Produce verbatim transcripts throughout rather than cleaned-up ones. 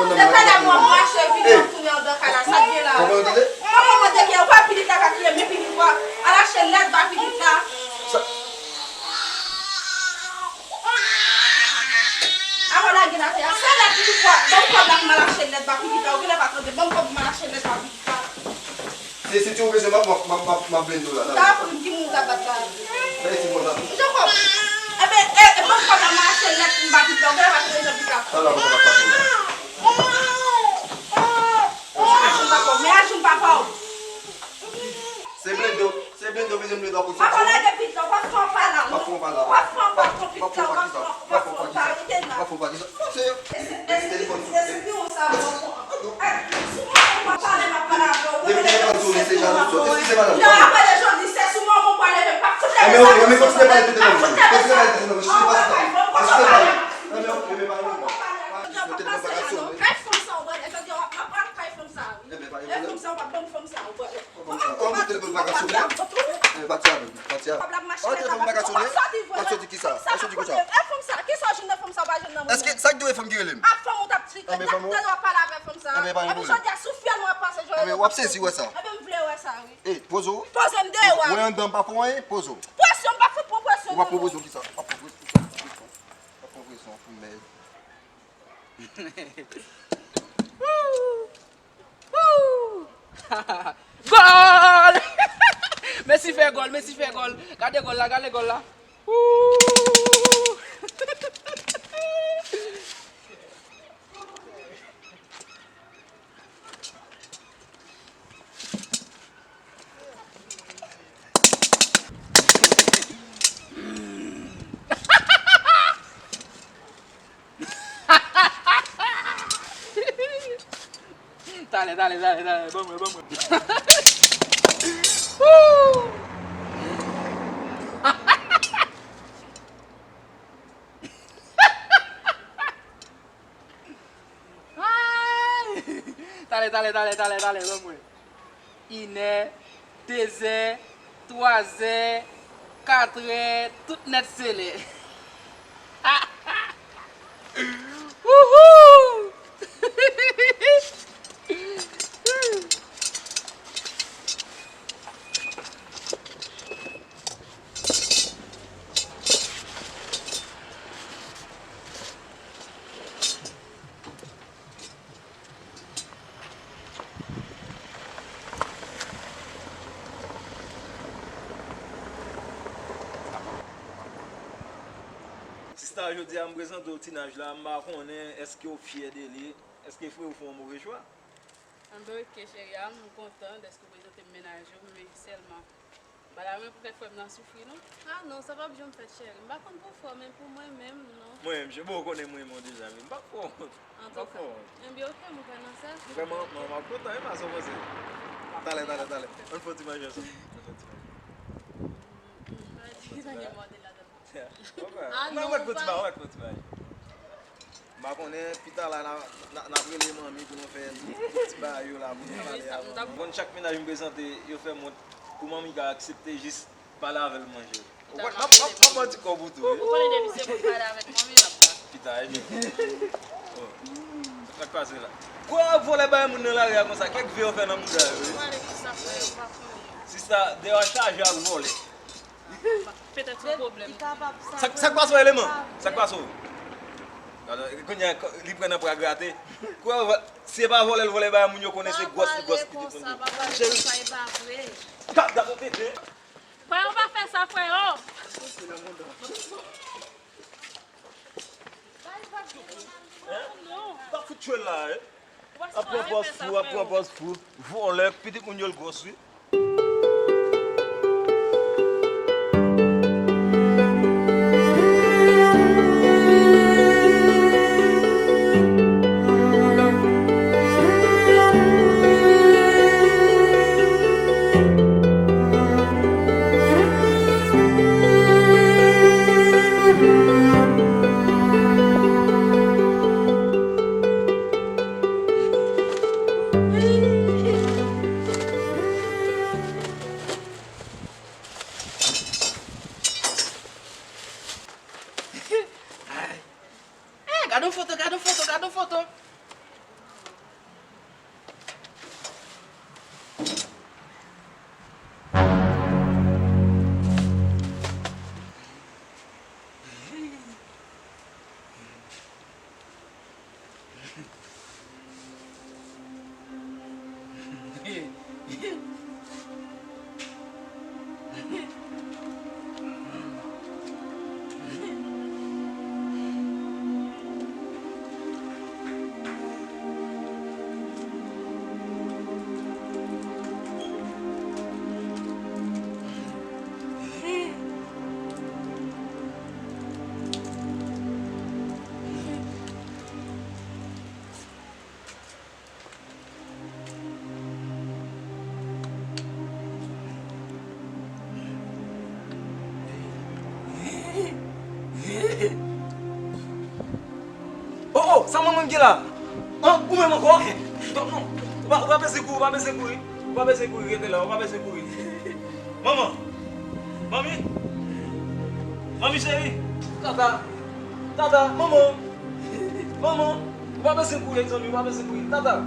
Se talè mwen, mwen mache vini, mwen tounen andan kay la. Sa k gen la? Manman mwen te gen, ou pa pitit la ka kriye, men pitit la. Al achte lèt ba pitit la. Avan lage l atè a, se lèt pitit la. Ban m kòb la pou m al achte lèt ba pitit la. Ou genlè pa tande. Ban m kòb pou m al achte lèt ba pitit la. Si, si ti ou bezwen, m ap, m ap, m ap, m ap, m ap blende w la. Sa a pou m ki moun ou t ap bat la. Fè ti moun la. Jacob, e ben, e, e, ban m kòb la, m al achte lèt pou m ba pitit la. Ou genlè pa tande jan pitit la. Talè mwen t ap pase la. Ajoun papa w, men ajoun papa w. Se blende w, se blende w bezwen blende w pou fè. Papa lage pit la, w ap fè yon pala. W ap fè yon pala. W ap fè yon pala, w ap fè yon pala, w ap fè yon pala, w ap fè yon pala. Fòse yo. Depi telefòn sou. Depi telefòn sou, se jalou sou. Eskize, madanm. Anben, oke, anben, kontinye pale tout telefòn sou. Kontinye pale tout telefòn sou. Eskize, madanm. Eskize, pale. Anben, oke, anben, pale. Telefòn pa ka sone. Kay fanm sa ou pral, jodi a, w ap pran kay fanm sa a, wi. Enben, pa gen pwoblèm. Fanm sa ou pa ban m fanm sa a, ou pral. Kòman telefòn pa ka sone? Enben, pati avè m, pati avè m. Oh, telefòn pa ka sone? Pati soti kisa? Pati soti kisa? E fanm sa, kisa w jwenn nan fanm sa ou pa jwenn nan mwen? Èske sa k dwe fanm ki rele m? A fanm ou t ap tripe. Enben, fanm ou. Tande w ap pale avè fanm sa. Enben, pa gen pwoblèm. Jodi a, sou fyèl mwen ap pase, jodi a. Enben, w ap sezi wè sa. Enben, m vle wè sa, wi. E, poze w. Poze m deyò a. Ou wè anndan m pa fè w anyen, poze w. Presyon, m pa fout pran presyon. Ou pa pran presyon kisa? W ap pran presyon kisa? W ap pran presyon pou mèd. Woo! Woo! Gòl! Messi fè gòl, Messi fè gòl. Gade gòl la, gade gòl la. Woo! Talè, talè, talè, talè, ban mwen, ban mwen. Woo! Ay! Talè, talè, talè, talè, talè, ban mwen. Inè, dezè, twazè, katrè, tout nèt se lè. Wouhou! Sista, jodi a m prezante w ti naj la, m pa konnen èske w fyè de li, èske frè w fè yon move chwa? Anben, oke, cheri a, m kontan dèske w prezante m mennaj ou, men sèlman, m pa ta renmen pou fè frè m nan soufri, non. Ah non, sa p ap janm fèt, cheri. M pa konn pou frè w, men pou mwen menm, non. Mwen menm, cheri, bon, ou konnen m renmen w deja, men m p ap fè w wont. M p ap fè w wont. Anben, oke, m kwè nan sa. M kwè m, m, m ap kontan, wi, pa sa w panse. Talè, talè, talè. Ann fè yon ti manje ansanm. Ann fè yon ti manje. M pa di pa gen mòde ladan. Ah non, mwen, mwen, mwen, mwen, mwen. M pa konnen, pita la, n a, n a, n ap rele manmi pou nou fè ti, ti bagay yo la, pou nou pale avan. Bon, chak mennaj m prezante, yo fè m wont. Pou manmi ka aksepte jis pale avè l manje. Ou konn, m ap, m ap, m ap manti kò pou tou, wi. Ou konnen depi se pou pale avèk manmi, l ap la. Pita, e byen. Bon. Sa k pase la? Kwè w ap vòlè bay moun nan lari a konsa, kèk ve yo fè nan mouda yo, wi. Ou pale konsa, frè, ou pa konnen. Sista, deyò a chaje ak vòlè. Petèt se yon pwoblèm. Sa, sa k pase w, eleman? Sa k pase w? Kounye a, li pran nan pra grate. Kwè w, si e pa vòlè l vòlè bay moun yo konnen se gwòs li gwòs pitit moun yo. Cheri. Frè, ou pa fè sa, frè, oh! Hein? Pa fout tchwe l la, hein? Ap pran pòz fou, ap pran pòz fou. Vòlè, pitit moun yo l gwòs, wi. Ay. Eh, gade yon foto, gade yon foto, gade yon foto. Sa manman m gen la? An, ou menm ankò? Non, non. Ou pa, ou pa bezwen kouri, ou pa bezwen kouri. Ou pa bezwen kouri, rete la, ou pa bezwen kouri. Manman! Manmi! Manmi cheri! Tata! Tata! Manman! Manman! Ou pa bezwen kouri, zanmi, ou pa bezwen kouri. Tata!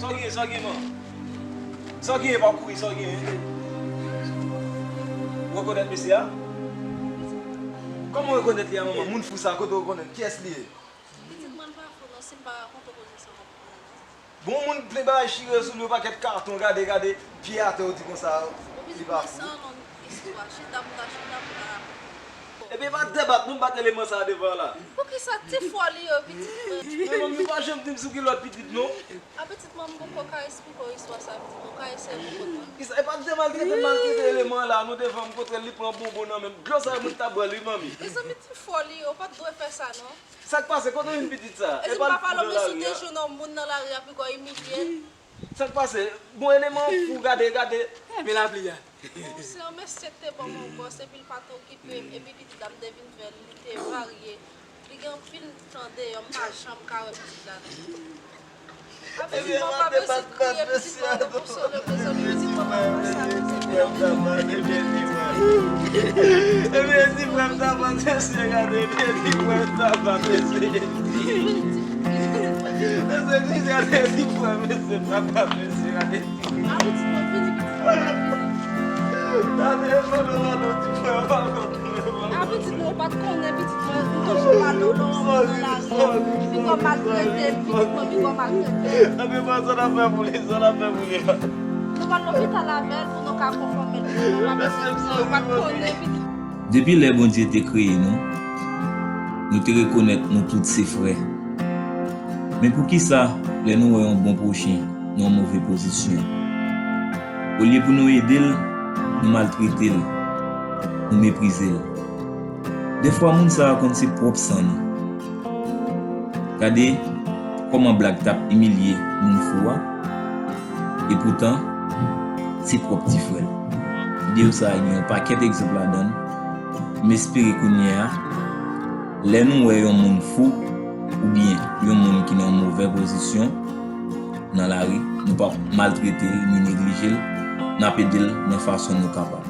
Sa w gen, sa w gen, man? Sa w gen, pa kouri, sa w gen? Ou rekonèt mesye a? Kòman w rekonèt li a, manman? Moun fou sa, kote w rekonèt? Kiyès li ye? Pitit mwen pa fou non, si m pa rakonte w koze sa w ap konnen non. Bon, moun plen bagay chire sou li, yon pakèt katon, gade, gade, pye atè, ou di konsa, li pa fou. Pitit mwen se yon long istwa, chita pou ta chita pou ta rakonte w. Ebyen, pa debat, non, bat eleman sa a devan la. Poukisa ti fò li yo, pitit mwen? Men manmi, ou pa janm di m si w gen lòt pitit, non. A pitit mwen, m poko ka esplike w istwa sa, pitit mwen, ou ka eseye pou konprann. Kisa, e pa demaltrete, maltrete eleman an la, non, devan m, kontrè, li pran bonbon nan men m. Dlo sa a, moun ta bwè l, wi, manmi. Mezanmi, ti fò li yo, ou pa t dwe fè sa, non. Sa k pase? Kote w jwenn pitit sa? E si m pa pale w, mesye, te jwenn yon moun nan lari a, piga w imilye l. Sa k pase? Bon, eleman fou, gade, gade. Men lapli a. Bon, se yon mesye k te ban m yon bòs, epi l pa t okipe m, epi pitit la m te vin fè l, li te varye. Li gen anpil tan deyò, m pa janm ka wè pitit la non. Ebyen, mwen te bat bat mesye a tou. Ebyen, ti frè m ta bat mesye, gade, ebyen, ti frè m ta bat mesye. Mesye, gade, ti frè m, mesye, ta bat mesye, gade. Gade, fò nou gade, ti frè m pa konn. A pitit mwen, ou pa t konnen pitit mwen, m toujou pale w nan yon moun nan lari a. Piga w maltrete l, pitit mwen, piga w maltrete l. Ebyen, bon, sa n ap fè pou li, sa n ap fè pou li. Nou pral lopital avè l pou nou ka konfòme l. Ou pa bezwen di, ou pa t konnen pitit. Depi lè Bondye te kreye nou, nou te rekonèt nou tout se frè. Men poukisa, lè nou wè yon bon pwochen nan yon move pozisyon, olye pou nou ede l, nou maltrete l, nou meprize l? Dèfwa, moun sa a konn se pwòp san nou. Gade kòman blag t ap imilye moun fou a, epoutan, se pwòp ti frè l. Videyo sa a gen yon pakèt egzanp ladan l. M espere kounye a, lè nou wè yon moun fou, oubyen yon moun ki nan yon movè pozisyon nan lari, nou p ap maltrete l ni neglije l, n ap ede l nan fason nou kapab.